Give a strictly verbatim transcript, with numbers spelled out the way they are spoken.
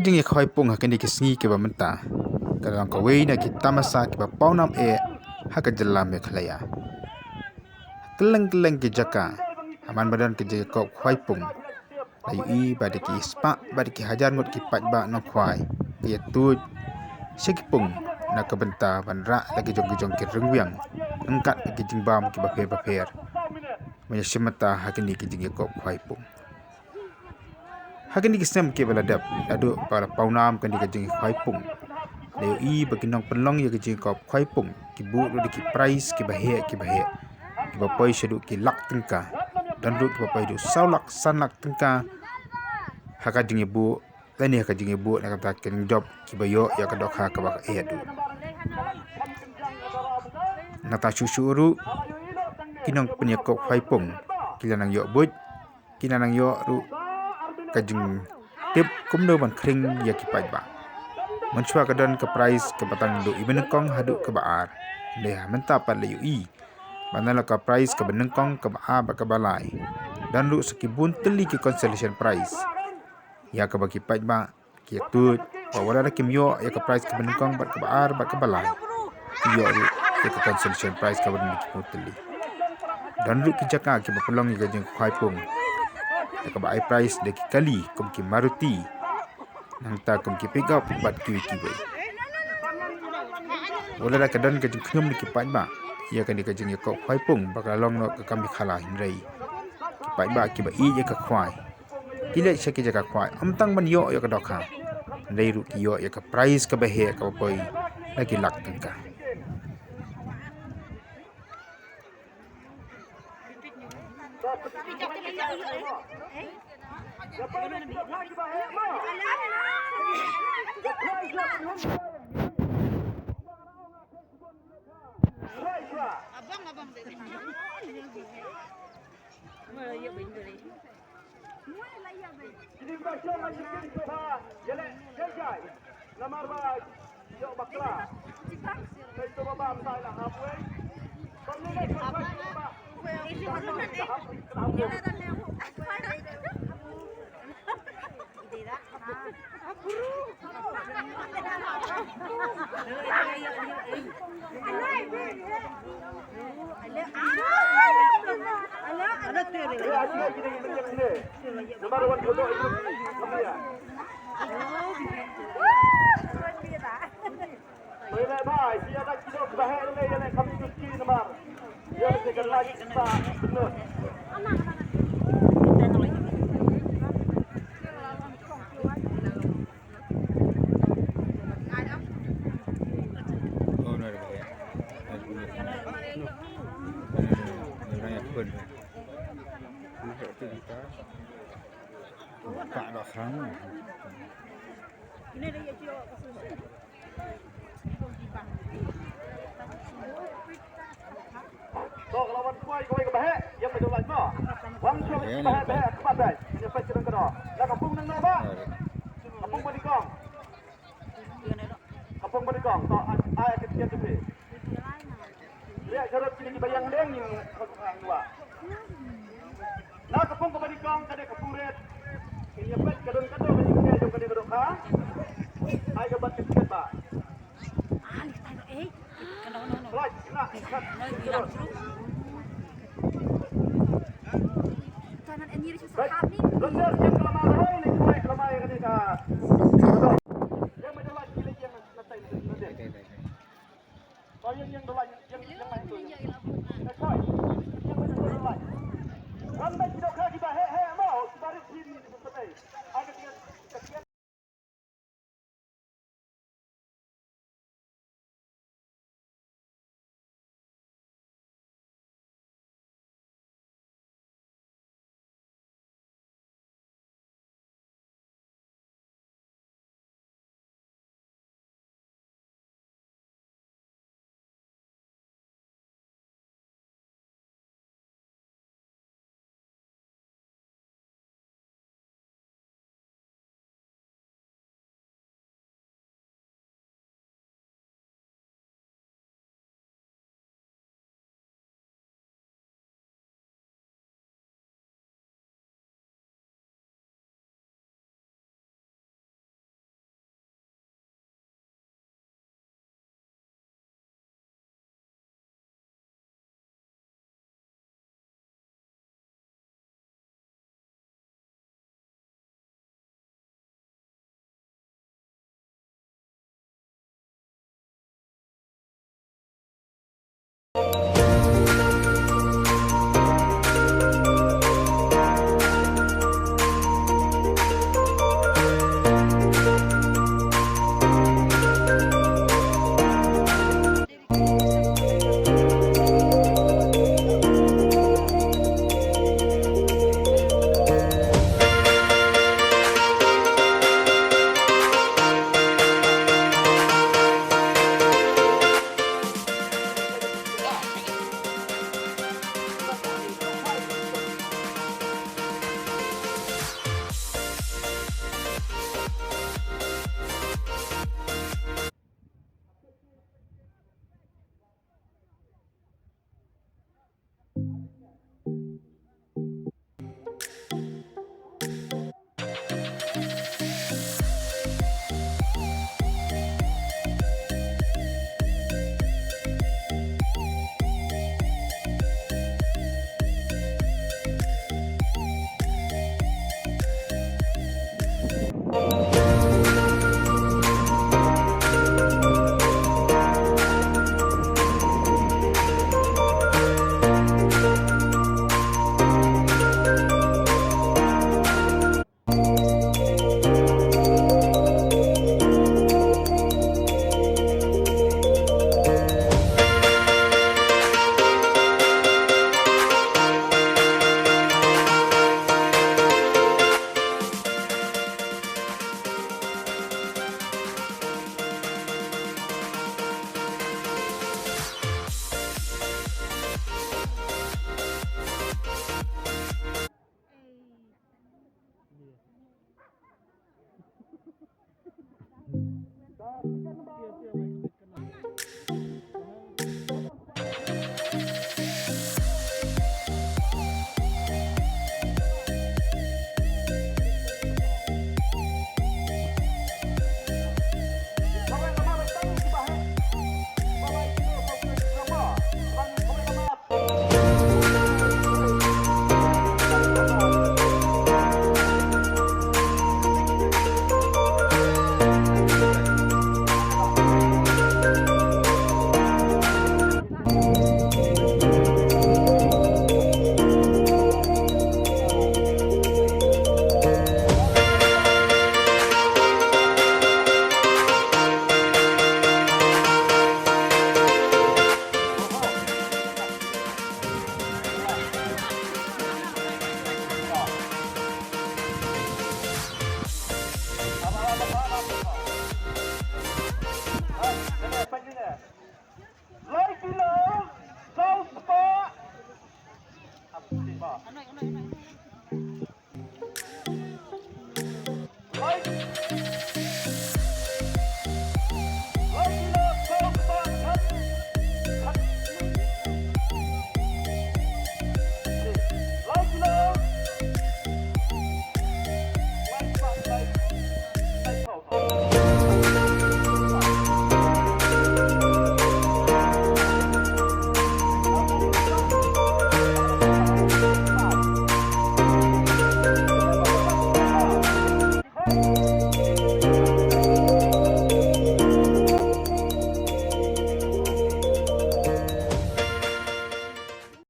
Jingïakhwai pung ha kine ki sngi kiba mynta ka long kawei na ki tamasa kiba pawnam eh ha ka jylla Meghalaya. Kylleng kylleng ki jaka ha man ba don ka jingïakop khwai pung, la ïohi ba da ki spah bad da ki hajar ngut ki paidbah nongkhwai ki ïatuid sha ki pung na ka bynta ban rah la ki jong ki jong ki ryngwiang ryngkat ki jingbam kiba pher ba pher ban ïashim bynta ha kine ki jingïakop khwai pung. Ha kine ki snem kiba la dep, naduh ba la pawnam kane ka jingkhwai pung, la ïohi ba ki nongpynlong ïa ka jingkhwai pung ki buh ruh da ki prize kiba heh kiba heh, kiba poi shaduh ki lak tyngka. Don ruh kiba poi haduh saw lak san lak tyngka ha ka jingïabuh, lane ha ka jingïabuh na ka bynta ki nongjop kiba ïoh ïa ka dohkha kaba heh haduh. Nangta shuh shuh ruh ki nongpynïakop khwai pung ki la nang ïoh buit, ki la nang ïoh ruh ka jingtip kumno ban khring ïa ki paidbah. Mynshuwa ka don ka prize kaba tang naduh iba nyngkong haduh kaba ar. Hynrei ha mynta pat la ïohi ba na la ka prize kaba nyngkong, kaba ar bad kaba lai, don ruh sa ki bun tylli ki consolation prize ïa kaba ki paidbah ki ïatuid, ba wat la da kim ïoh ïa ka prize kaba nyngkong bad kaba ar bad kaba lai, ki ïoh ruh ïa ka consolation prize kaba don ki pung tylli. Don ruh ki jaka kiba pynlong ïa ka jingkhwai pung da kaba ai prize da ki kali kum ki Maruti, nangta kum ki pickup bad kiwei kiwei. Wat la da ka don ka jingkhñium da ki paidbah ïa kane ka jingïakop khwai pung ba ka long noh ka kam ïakhala, hynrei ki paidbah kiba ïeit ïa ka khwai ki leit sha ki jaka khwai ym tang ban ïoh ïa ka dohkha, hynrei ruh ki ïoh ïa ka prize kaba heh kaba poi na ki lak tyngka. Namar ba ïoh bakla. Sai to ba bam tai la halfway. Pam ni le ko ba. Namar wan ko to. Bye bye bye. Sia da kido kiba heh ne ïa ne kam tu ki namar. Ïa ne kan lagi kita benut. To, ka la wan kwai kwai ka baheh, ïa ka jong lai to. Wan shu ka baheh, baheh ka baheh. Ïa peit ka dang ka dor. La ka pung nang no ba. Ka pung ba dikong. Ka pung ba dikong. To, ai, ai ka tiket tu. Ria jarot kini ki bayang deng ni. Na ka pung ka ba dikong ka dei ka pung ret. Ïa peit ka don ka dor ka dei ka dor ka dei ka dor ka. Ai ka bat ka tiket ba. Right, na, na.